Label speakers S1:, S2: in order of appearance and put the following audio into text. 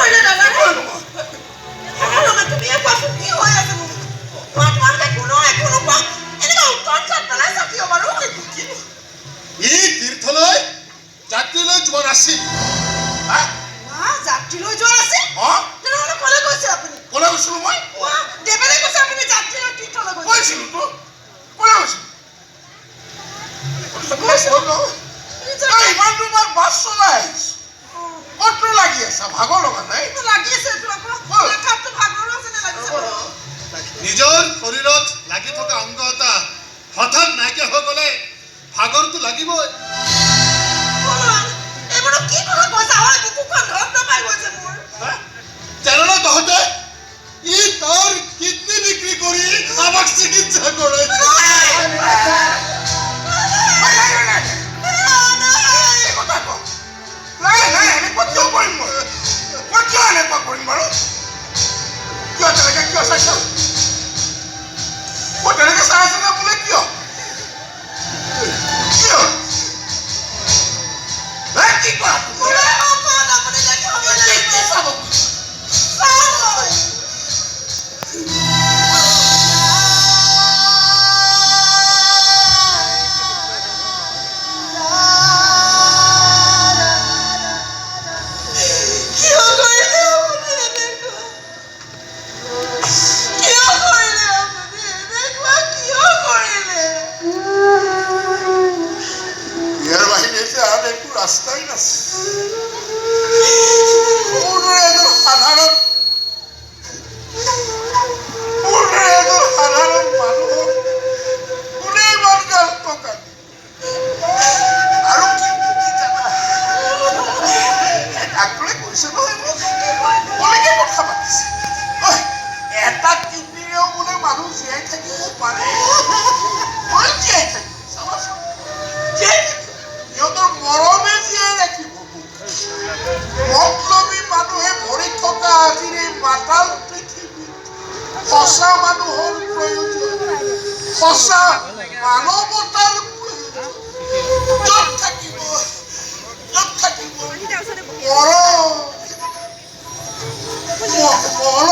S1: কৰিলে দাদা? তুমিয়ে কোৱাচোন, কি হৈ আছে? তোমালোকে কোনো একো নোকোৱা, এনেকুৱা উত্তৰ চাত পেলাইছা কিয় বাৰু?
S2: ই তীৰ্থলৈ যাত্ৰীলৈ যোৱা নাছিল।
S3: হা?
S1: যাত্ৰীলৈ যোৱা নাছিল?
S3: অ।
S1: তেনেহ'লে ক'লৈ গৈছে আপুনি?
S3: ক'লৈ গৈছিলো মই?
S1: দেৱেৰে কৈছে আপুনি যাত্ৰীলৈ তীৰ্থলৈ গৈছে।
S3: কৈছিলো তো, ক'লৈ গৈছিলো? ইমান দূৰ বাছ চলাই আহিছো, ক'তনো লাগি আছা? ভাগৰ লগা নাই?
S1: লাগি আছে এইটো আকৌ দেখাতটো ভাগৰো আছে নে লাগিছে বাৰু?
S2: নিজৰ শৰীৰত লাগি থকা অংগ এটা হঠাৎ নাইকিয়া হৈ গ'লে ভাগৰটো লাগিবই।
S1: বলৱান, এইবোৰনো কি কথা কৈছা হয়? বুকুখন ধপ ধপাই গৈছে মোৰ।
S2: জানানে তহঁতে, ই তাৰ কিডনী বিক্ৰী কৰি আমাক চিকিৎসা কৰাইছে।
S3: নাই, নাই, নাই, এই কথা ক, নাই নাই, এনেকুৱা কিয় কৰিম মই? মই কিয় এনেকুৱা কৰিম বাৰু? কিয় তেনেকে কিয় চাইছ? মই তেনেকে চাই আছো নে বোলে? কিয়, কিয়? এ, কি কৰা তুমি?
S1: মোৰে সম্পদ আপুনি দেখাব
S3: কি
S1: লাগিব।
S3: কি চাব?
S1: চাব। কিয় কৰিলে আপুনি এনেকুৱা? কিয় কৰিলে আপুনি এনেকুৱা? কিয় কৰিলে?
S3: ইয়াৰ বাহিৰে যে আন একো ৰাস্তাই নাছিল। মোৰ দৰে এজন সাধাৰণ, মোৰ দৰে এজন সাধাৰণ মানুহক কোনে ইমান গাল টকা দিয়ে? আৰু কি কি জানা, ডাক্তৰে কৈছে নহয় মোক, কলেকে কথা পাতিছে। ঐ, এটা কিডনিৰেও বোলে মানুহ জীয়াই থাকিব পাৰে। মই জীয়াই থাকিম, চাবাচোন, জীয়াই থাকিম। সিহঁতৰ মৰমে জীয়াই ৰাখিব মোক। মতলবী মানুহে ভৰি থকা আজিৰ এই মাতাল পৃথিৱীত সঁচা মানুহৰ প্ৰয়োজন, সঁচা মানৱতাৰ প্ৰয়োজন। য'ত থাকিব, য'ত থাকিব মৰম, মৰম।